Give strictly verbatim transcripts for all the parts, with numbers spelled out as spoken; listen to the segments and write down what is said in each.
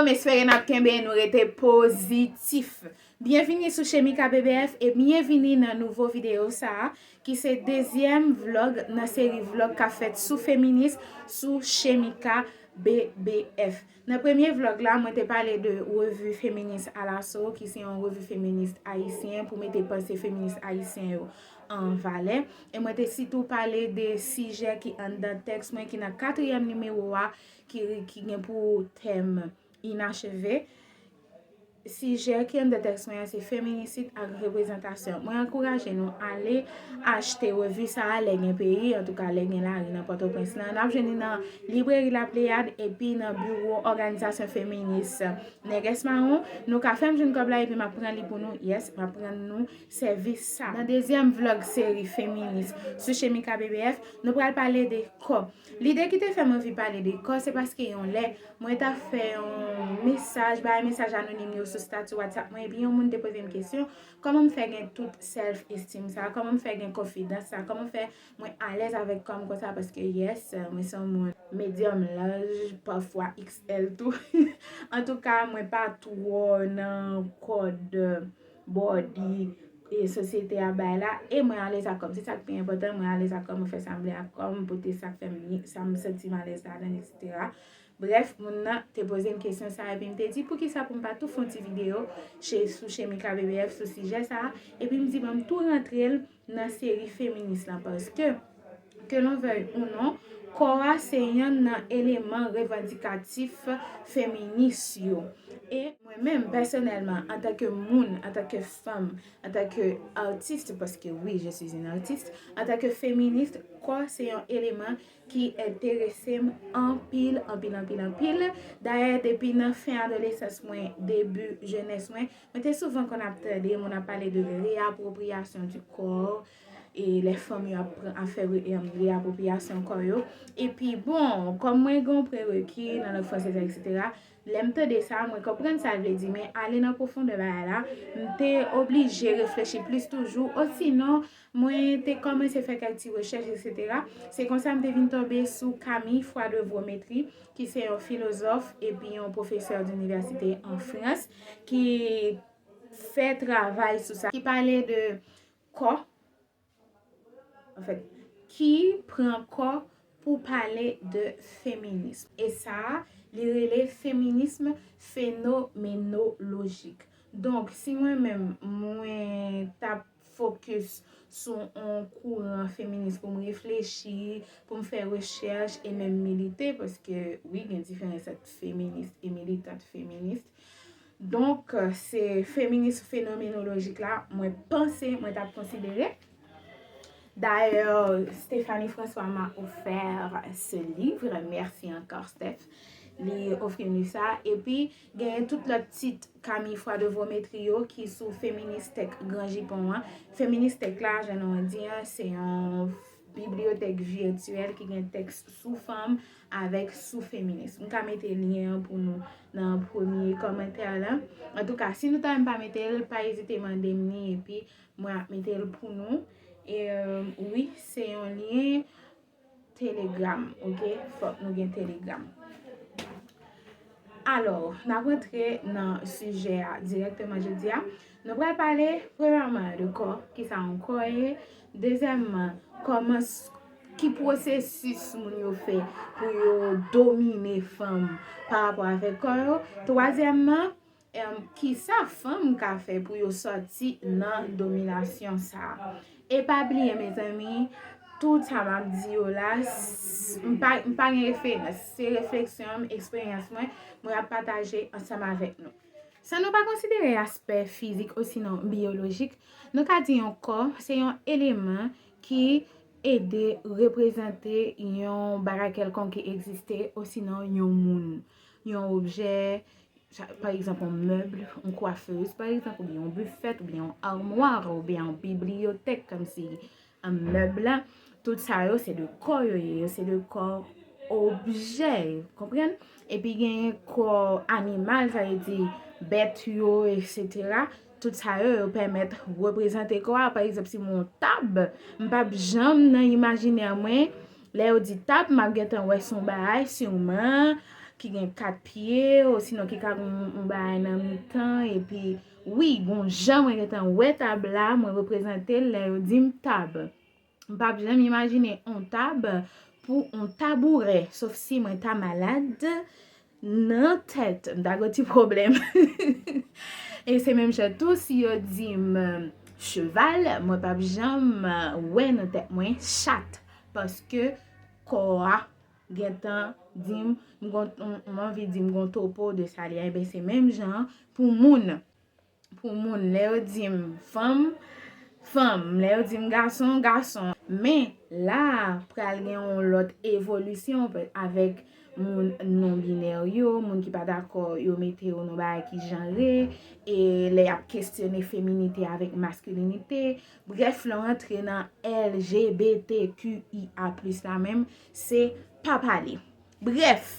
M espere n ap kenbe, nou rete pozitif. Byenvini sou Chemika B B F e byenvini nan nouvo videyo sa a, ki se dezyèm vlog nan seri vlog k ap fèt sou feminis sou Chemika B B F. Nan premye vlog la, mwen te pale de revi feminis Alaso, ki se yon revi feminis ayisyen pou mete panse feminis ayisyen yo an valè. E mwen te sitou pale de sijè ki anndan tèks mwen, ki nan katriyèm nimewo a, ki, ki gen pou tèm inacheve. Sijè ki anndan tèks mwen an se feminisid ak reprezantasyon. Mwen ankouraje nou ale achte revi sa a lè gen peyi, antouka lè gen lari nan Pòtoprens lan. N ap jwenn li nan libreri La Pléiade epi nan biwo òganizasyon feminis Nègès Mawon. Nou ka fè m jwenn kòb la epi m ap pran li pou nou. Yes, m ap pran nou sèvis sa. Nan dezyèm vlog seri feminis sou Chemika B B F, nou pral pale de kò. Lide ki te fè m anvi pale de kò, se paske yon lè, mwen t ap fè yon mesaj, bay mesaj anonim yo sou stati WhatsApp mwen, epi yon moun te poze m kesyon, kòman m fè gen tout self esteem sa, kòman m fè gen konfidans sa, kòman m fè mwen alèz avèk kò m konsa, paske yes, mwen se yon moun medium large, pafwa X L tou. Antouka, mwen pa twò nan kòd body e sosyete a bay la, e mwen alèz ak kò m. Se sa k pi enpòtan, mwen alèz ak kò m, mwen fè sa m vle ak kò m, mwen pote sa k fè m, sa m santi m alèz ladan l, etsetera. Brèf, moun nan te poze m kesyon sa a, epi m te di, poukisa pou m pa tou fè yon ti videyo che-, sou Chemika B B F sou sijè sa a, epi m di, ban m tou rantre l nan seri feminis lan, paske, que l'on veuille ou non, kò a se yonn nan eleman revandikatif feminis yo. E mwen menm, pèsonèlman, antanke moun, antanke fanm, antanke atis, paske wi, je suis une artiste, antanke feminis, kò se yon eleman ki enterese m anpil, anpil, anpil, anpil. Dayè, depi nan fen adolesans mwen, debi jenès mwen, mwen te souvan konn ap tande moun ap pale de réappropriation du corps, e lè fanm yo ap pran, ap fè re-, em, réappropriation kò yo. Epi, bon, kòm mwen gen yon prereki nan lang fransèz la, etsetera, lè m tande sa, mwen konprann sa l vle di, men ale nan pwofondè bagay la, m te oblije reflechi plis toujou, osinon, mwen te kòmanse fè kèk ti rechèch, etsetera. Se konsa m te vin tonbe sou Camille Froidevaux-Métry, ki se yon filozòf epi yon pwofesè dinivèsite an Frans, ki fè travay sou sa, ki pale de kò, anfèt, ki pran kò pou pale de feminism. E sa a, li rele feminism fenomenolojik. Donk, si mwen menm, mwen t ap fokis sou yon kouran feminis pou m reflechi, pou m fè rechèch e menm milite, paske, wi, gen diferans ant feminis e militant feminis. Donk, se feminis fenomenolojik la, mwen panse mwen t ap konsidere. D'ailleurs, Stéphanie François m'a offert ce livre. Merci encore, Steph. Li ofri m liv sa. Epi, genyen tout lòt tit Camille Froidevaux-Métry yo ki sou Feminist Tech Gran Jipon an. Feminist Tech la, jan nou di an, se yon bibliyotèk vityèl ki gen tèks sou fanm avèk sou feminis. M ka mete lyen an pou nou nan premye kòmantè la. Antouka, si nou ta wè m pa mete l, pa ezite mande m li, epi mwen ap mete l pou nou. E, euh, wi, se yon lyen Telegram, oke? Fòk nou gen Telegram. Alò, n ap rantre nan sijè a dirèkteman jodi a. Nou pral pale, premyèman, de kò, kisa yon kò ye. Dezyèmman, kòman s-, ki pwosesis moun yo fè pou yo domine fanm pa rapò avèk kò yo. Twazyèmman, em, kisa fanm ka fè pou yo sòti nan dominasyon sa a. E pa bliye, mezanmi, tout sa m ap di yo la, s-, m pa, m pa gen referans. Se refleksyon m, eksperyans mwen, mwen ap pataje ansanm avèk nou. San nou pa konsidere aspè fizik osinon biyolojik, nou ka di yon kò se yon eleman ki ede reprezante yon bagay kèlkonk ki egziste osinon yon moun, yon objè, sa, pa egzanp, yon mèb, yon kwafez, pa egzanp, oubyen yon bifèt, oubyen yon armwa, oubyen yon bibliyotèk, kòmsi, an mèb la, tout sa yo se de kò yo ye, yo se de kò objè, konprann? Epi genyen kò animal, sa vle di bèt yo, etsetera. Tout sa yo, yo pèmèt reprezante kò a. Pa egzanp, si m yon tab, m p ap janm nan imajinè mwen, lè yo di tab, m ap gentan wè se yon bagay, siman, ki gen kat pye, osinon ki ka gen yon, yon bagay nan mitan, epi wi, gon jan mwen gentan wè tab la, mwen reprezante l lè yo di m tab. M p ap janm imajine yon tab pou yon tabourè, sof si mwen ta malad nan tèt, m ta gen ti pwoblèm. E se menm jan tou, si yo di m cheval, mwen p ap janm wè nan tèt mwen chat, paske kò a gentan di m, m gon, m, m anvi di m gon topo de sa li a, enben se menm jan pou moun. Pou moun, lè yo di m fanm, fanm, lè yo di m gason, gason. Men la a, pral gen yon lòt evolisyon avèk moun non binè yo, moun ki pa dakò yo mete yo nan bagay ki janre, e lè y ap kestyone feminite avèk maskilinite. Brèf, lè w antre nan L G B T Q I A plis la menm, se pa pale. Brèf,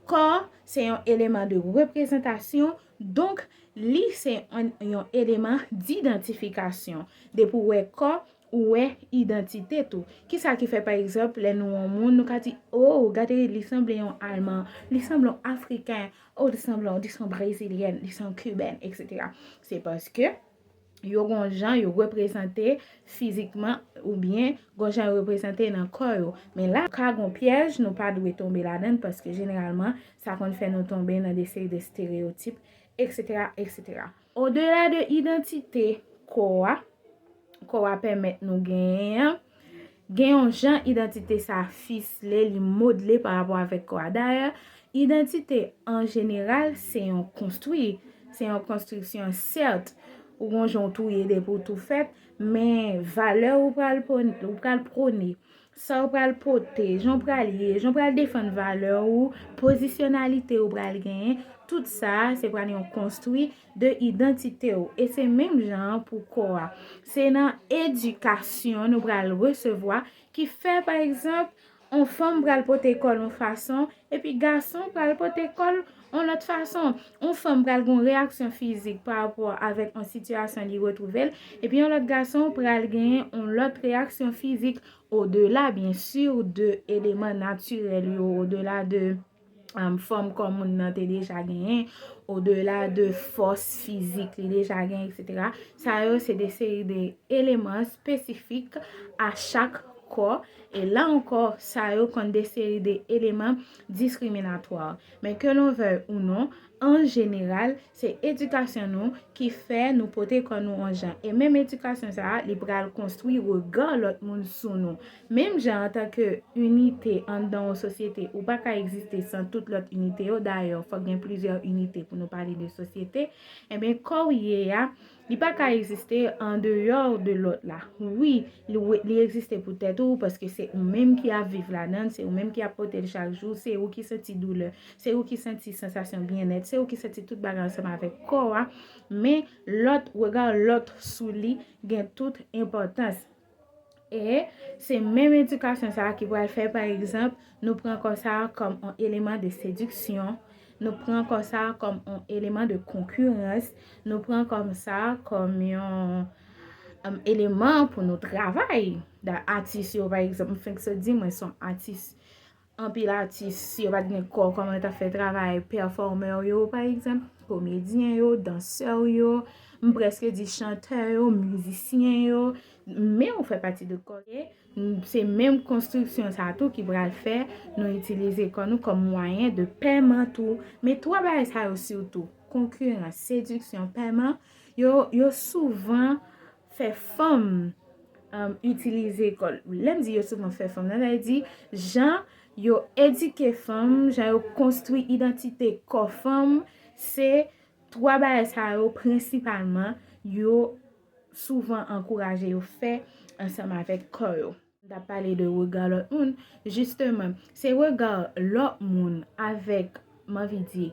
kò se yon eleman de reprezantasyon, donk li se yon, yon eleman didantifikasyon. Depi w wè kò, ou wè idantite tou. Kisa ki fè, pa egzanp, lè nou wè yon moun, nou ka di, "Oh, gade, li sanble yon Alman, li sanble yon Afriken, oh, li sanble, li se yon Brezilyèn, li se yon Kibèn, et cetera" Se paske yo gon jan yo reprezante fizikman oubyen gon jan yo reprezante nan kò yo. Men la, ka gon pyèj, nou pa dwe tonbe ladan l, paske jeneralman, sa konn fè nou tonbe nan de seri de estereyotip, et cetera, et cetera. Odela de idantite kò a, kò a pèmèt nou genyen an, gen yon jan idantite sa a fisle, li modle pa rapò avèk kò a. Dayè, idantite an jeneral se yon konstwi, se yon konstriksyon, sèt, ou gon jan w tou ye depi w tou fèt, men valè ou pral pwone, ou pral pwone, sa w pral pote, jan w pral ye, jan w pral defann valè ou, pozisyonalite ou pral genyen, tout sa a se pral yon konstwi de idantite w. E se menm jan an pou kò a. Se nan edikasyon nou pral resevwa ki fè, pa egzanp, yon fanm pral pote kò l yon fason, epi gason pral pote kò l yon lòt fason. Yon fanm pral gen yon reyaksyon fizik pa rapò avèk yon sitiyasyon li retwouve l, epi yon lòt gason pral genyen yon lòt reyaksyon fizik, odela, byen si, de eleman natirèl yo, odela de um, fòm kò moun nan te deja genyen, odela de fòs fizik li deja genyen, et cetera. Sa yo se de seri de eleman espesifik a chak kò, e la ankò, sa yo konn de seri de eleman diskriminatwa. Men ke l'on veuille ou non, an jeneral, se edikasyon nou ki fè nou pote kò nou yon jan. E menm edikasyon sa a, li pral konstwi rega lòt moun sou nou. Menm jan antanke inite anndan yon sosyete, ou pa ka egziste san tout lòt inite yo. Dayè, fòk gen plizyè inite pou nou pale de sosyete. Enben, kò w ye a, li pa ka egziste andeyò de lòt la. Wi, li, li egziste pou tèt ou, paske se ou menm ki ap viv ladan l, se ou menm ki ap pote l chak jou, se ou ki santi doulè, se ou ki santi sansasyon byennèt, se ou ki santi tout bagay ansanm avèk kò a, men lòt, rega lòt sou li gen tout enpòtans. E se menm edikasyon sa a ki pral fè, pa egzanp, nou pran kò sa a kòm yon eleman de sediksyon, nou pran kò sa a kòm yon eleman de konkirans, nou pran kò sa a kòm yon, um, eleman pou nou travay. Da-, atis yo, pa egzanp, m fenk sot di mwen se yon atis. Anpil atis, si yo pa t gen kò, kòman yo t ap fè travay? Pèfòmè yo, pa egzanp, komedyen yo, dansè yo, m prèske di chantè yo, mizisyen yo, men yo fè pati de kò. Se menm konstriksyon sa a tou ki pral fè nou itilize kò nou kòm mwayen de pèman tou. Men twa bagay sa yo sitou, konkirans, sediksyon, pèman, yo, yo souvan fè fanm, um, itilize kò l. Lè m di yo souvan fè fanm nan, sa vle di jan yo edike fanm, jan yo konstwi idantite kò fanm, se twa bagay sa yo prensipalman yo souvan ankouraje yo fè ansanm avèk kò yo. M t ap pale de rega lòt moun. Jisteman, se rega lòt moun avèk, m anvi di,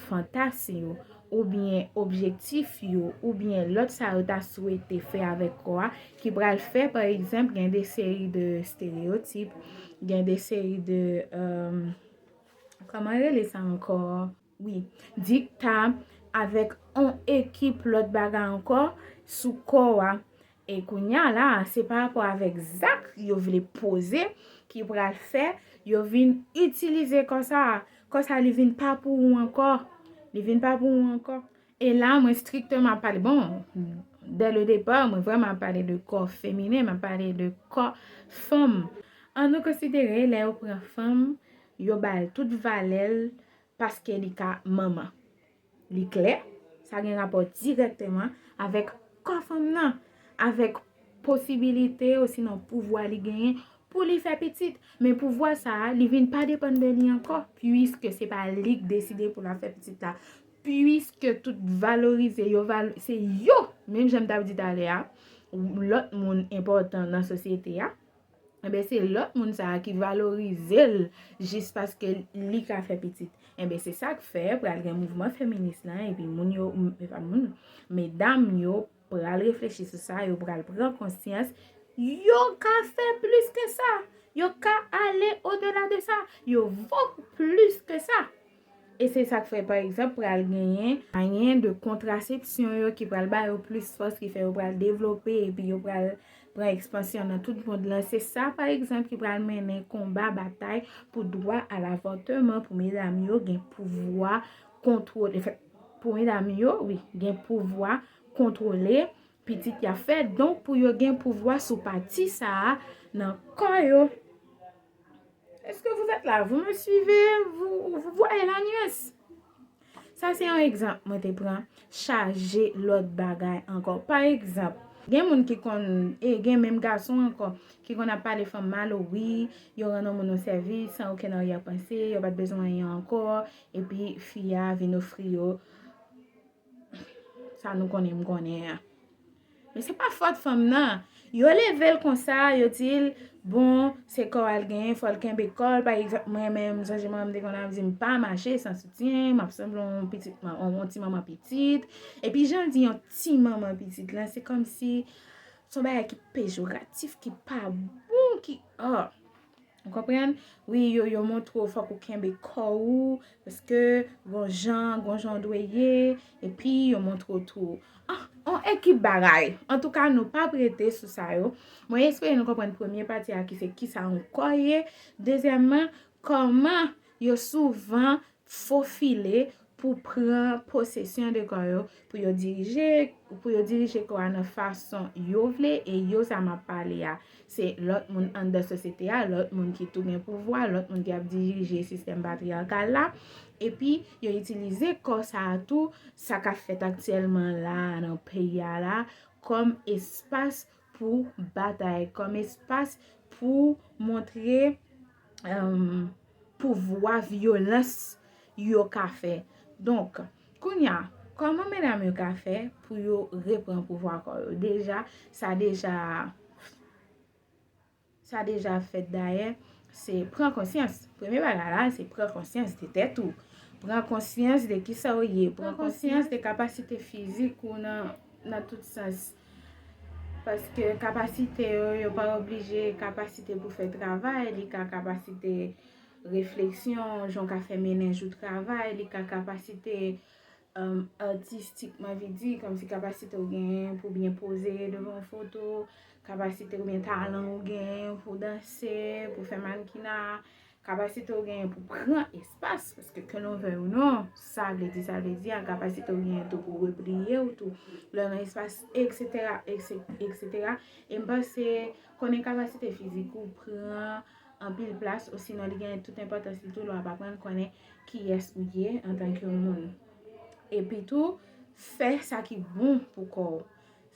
fantasm yo, oubyen objektif yo, oubyen lòt sa yo ta swete fè avèk kò a, ki pral fè, pa egzanp, gen de seri de estereyotip, gen de seri de, um, kòman rele sa ankò? Wi, dikta, avèk yon ekip lòt bagay ankò sou kò a. E kounye a la, se pa rapò avèk zak yo vle poze ki pral fè yo vin itilize kò sa a Kò sa li vin pa pou ou ankò. Li vin pa pou ou ankò. E la, mwen strikteman ap pale, bon, dès le départ, mwen vrèman ap pale de kò feminen, m ap pale de kò fanm. An nou konsidere, lè yo pran fanm, yo ba l tout valè l paske li ka manman. Li klè, sa gen rapò dirèkteman avèk kò fanm nan, avèk posibilite osinon pouvwa li genyen pou li fè pitit. Men pouvwa sa a, li vin pa depann de li ankò, piske se pa li k deside pou l ap fè pitit la. Piske tout valorize, yo val, se yo, menm jan m t ap di talè a, lòt moun enpòtan nan sosyete a, enben se lòt moun sa a ki valorize l jis paske li ka fè pitit. Enben se sa k fè pral gen mouvman feminis lan, epi moun yo, m, e pa moun, medam yo pral reflechi sou sa, yo pral pran konsyans, yo ka fè plis ke sa, yo ka ale odela de sa, yo vo plis ke sa. E se sa k fè, pa egzanp, pral genyen mwayen de kontrasepsyon yo ki pral ba yo plis fòs, ki fè yo pral devlope, epi yo pral pran ekspansyon nan tout mond lan. Se sa, pa egzanp, ki pral mennen konba, batay pou dwa a lavòtman, pou medam yo gen pouvwa kontwole, pou medam yo, wi, gen pouvwa kontwole pitit y ap fè. Donk, pou yo gen pouvwa sou pati sa a nan kò yo. Est-ce que vous êtes là? Vous me suivez? Vous, vous voyez la nuance? Sa se yon egzanp mwen te pran, chaje lòt bagay ankò. Pa egzanp, gen moun ki konn, e gen menm gason ankò, ki konn ap pale fanm mal, o wi, yo rann yon moun yon sèvis san okenn aryè panse, yo pa t bezwen anyen ankò, epi fi a vin ofri yo sa nou konnen m konnen an. Men se pa fòt fanm nan. Yo leve l konsa, yo di l, bon, se kò a l genyen, fò l kenbe kò l. Pa egzanp, mwen menm, m sonje manman m te konn ap di m pa mache san soutyen, m ap sanble yon pitit, yon, yon ti manman pitit. Epi jan l di yon ti manman pitit lan, se kòmsi se yon bagay ki pejoratif, ki pa bon, ki, oh. Ou konprann? Wi, yo, yo montre w fòk ou kenbe kò ou, paske gon jan, gon jan w dwe ye, epi yo montre w tou. Ah, on ekip bagay. Antouka, nou p ap rete sou sa yo. Mwen espere nou konprann premye pati a ki se kisa yon kò ye. Dezyèmman, kòman yo souvan fofile pou pran posesyon de kò yo, pou yo dirije, pou yo dirije kò a nan fason yo vle, e yo sa m ap pale a, se lòt moun anndan sosyete a, lòt moun ki tou gen pouvwa, lòt moun ki ap dirije sistèm patriyakal la, epi yo itilize kò sa a tou, sa k ap fèt aktyèlman la a nan peyi a la, kòm espas pou batay, kòm espas pou montre, um, pouvwa vyolans yo ka fè. Donk, kounye a, kòman medam yo ka fè pou yo repran pouvwa kò yo? Deja, sa deja, sa deja fèt dayè, se pran konsyans. Premye bagay la, se pran konsyans de tèt ou. Pran konsyans de kisa w ye. Pran konsyans de kapasite fizik ou nan, nan tout sans. Paske kapasite yo, yo pa oblije kapasite pou fè travay, li ka kapasite refleksyon, jan w ka fè menaj ou travay, li ka kapasite, um, atistik, m anvi di, kòmsi kapasite w genyen pou byen poze devan yon foto, kapasite oubyen talan w genyen pou danse, pou fè manekina, kapasite w genyen pou pran espas, paske ke nou vle ou non, sa vle di, sa vle di, a kapasite w genyen tou pou repliye w tou, lè w nan espas, etsetera, etsetera. E m panse, konnen kapasite fizik ou pran anpil plas, osinon li genyen tout enpòtans li tou, lè w ap aprann konnen kiyès ou ye antanke yon moun. Epi tou, fè sa ki bon pou kò w.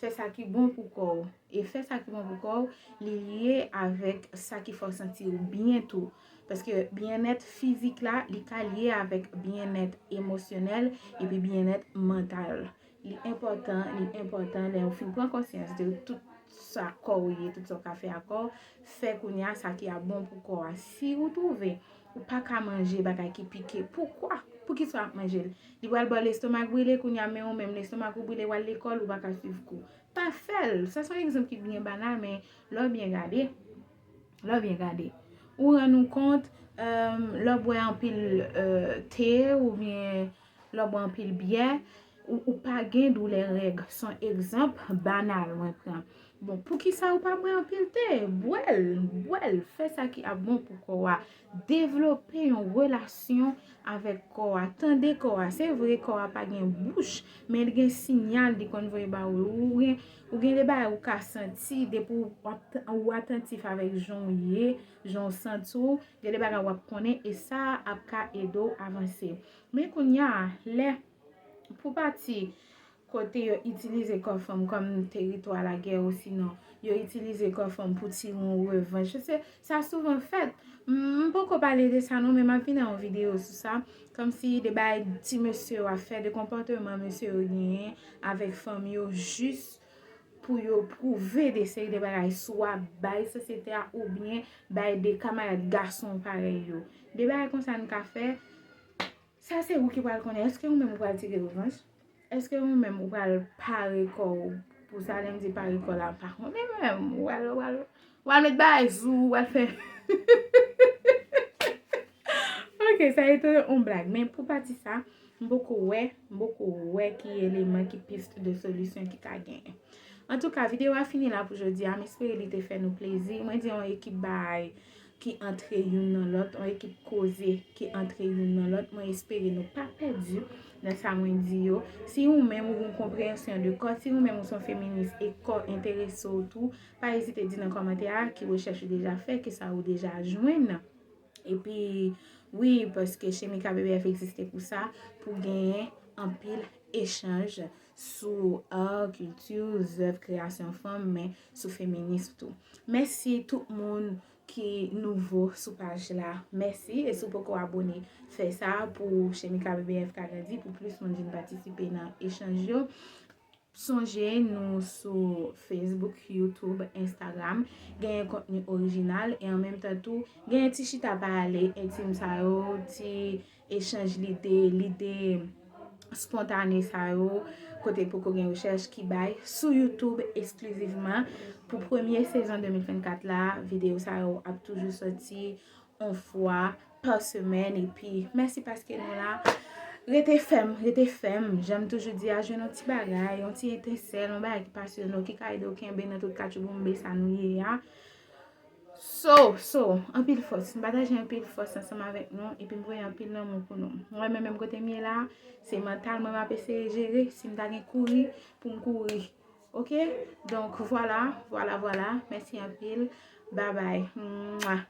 Fè sa ki bon pou kò w. E fè sa ki bon pou kò w, li lye avèk sa ki fè w santi w byen tou. Paske byennèt fizik la, li ka lye avèk byennèt emosyonèl epi byennèt mantal. Li enpòtan, li enpòtan lè w fin pran konsyans de tout sa kò w ye, tout sa w ka fè a kò w, fè kounye a sa ki ap bon pou kò a. Si ou twouve ou pa ka manje bagay ki pike, poukwa? Poukisa w ap manje l? Li pral ba w lestomak brile kounye a, men ou menm lestomak ou brile, w al lekòl, ou pa ka swiv kou. Pa fè l. Sa se yon egzanp ki byen banal, men lè w byen gade, lè w byen gade, ou rann ou kont, um, lè w bwè anpil, euh, te oubyen lè w bwè anpil byè, ou, ou pa gen doulè règ. Se yon egzanp banal mwen pran. Bon, poukisa ou pa bwè anpil te? Bwè l, bwè l, fè sa ki ap bon pou kò a. Devlope yon relasyon avèk kò a. Tande kò a. Se vre, kò a pa gen bouch, men li gen siyal li konn voye ba ou. Ou gen, ou gen de bagay ou ka santi, depi w ap, ou atantif avèk jan w ye, jan w santi w, gen de bagay w ap konnen, e sa ap ka ede w avanse. Men kounye a, lè pou pati kote yo itilize kò fanm kòm teritwa lagè, osinon yo itilize kò fanm pou tire yon revanch. Se, sa souvan fèt. M, m poko pale de sa non, men m ap vin nan yon videyo sou sa. Kòmsi de bagay ti mesye yo ap fè, de konpòteman mesye yo genyen avèk fanm yo, jis pou yo pwouve de seri de bagay, swa bay sosyete a oubyen bay de kamarad gason parèy yo. De bagay konsa n ka fè. Sa se ou ki pral konnen. Èske ou menm ou pral tire revanch? Èske ou menm ou pral pare kò w pou sa? Lè m di pare kò la, m pa konnen menm. Ou pral, ou pral, ou pral met bagay sou ou, ou pral fè. Ok, sa se te yon blag. Men pou pati sa, m poko wè, m poko wè ki eleman, ki pist de solisyon ki ka genyen. Antouka, videyo a fini la pou jodi a. M espere li te fè nou plezi. Mwen di yon ekip bagay ki antre youn nan lòt, yon ekip koze ki antre youn nan lòt. Mwen espere nou pa pèdi nan sa mwen di yo. Si ou menm ou gen yon konpreyansyon de kò, si ou menm ou se yon feminis e kò enterese w tou, pa ezite di nan kòmantè a ki rechèch ou deja fè, ki sa ou deja jwenn. Epi, wi, paske Chemika B B F egziste pou sa, pou genyen anpil echanj sou art, kilti, zèv, kreyasyon fanm, men sou feminis tou. Mèsi tout moun ki nouvo sou paj la. Mèsi. E si w poko abone, fè sa pou Chemika B B F ka grandi, pou plis moun vin patisipe nan echanj yo. Sonje nou sou Facebook, YouTube, Instagram. Genyen kontni orijinal e an menm tan tou, genyen ti chita pale entim sa yo, ti echanj lide, lide spontane sa yo, kote poko gen rechèch ki bay sou YouTube eksklizivman. Pou premye sezon de mil vennkat la, videyo sa yo ap toujou soti yon fwa pa semèn. Epi, mèsi paske nou la. Rete fèm, rete fèm. Jan m toujou di a, jwenn yon ti bagay, yon ti etensèl, yon bagay ki pasyone w, ki ka ede w kenbe nan tout katchouboumbe sa nou ye a. So, so, anpil fòs. M pataje anpil fòs ansanm avèk nou, epi m voye anpil lanmou pou nou. Mwen menm, menm kote m ye la, se mantal mwen m ap eseye jere. Si m ta gen kouri, pou m kouri. Ok? Donk, vwala, vwala, vwala. Mèsi anpil. Babay. Mwa.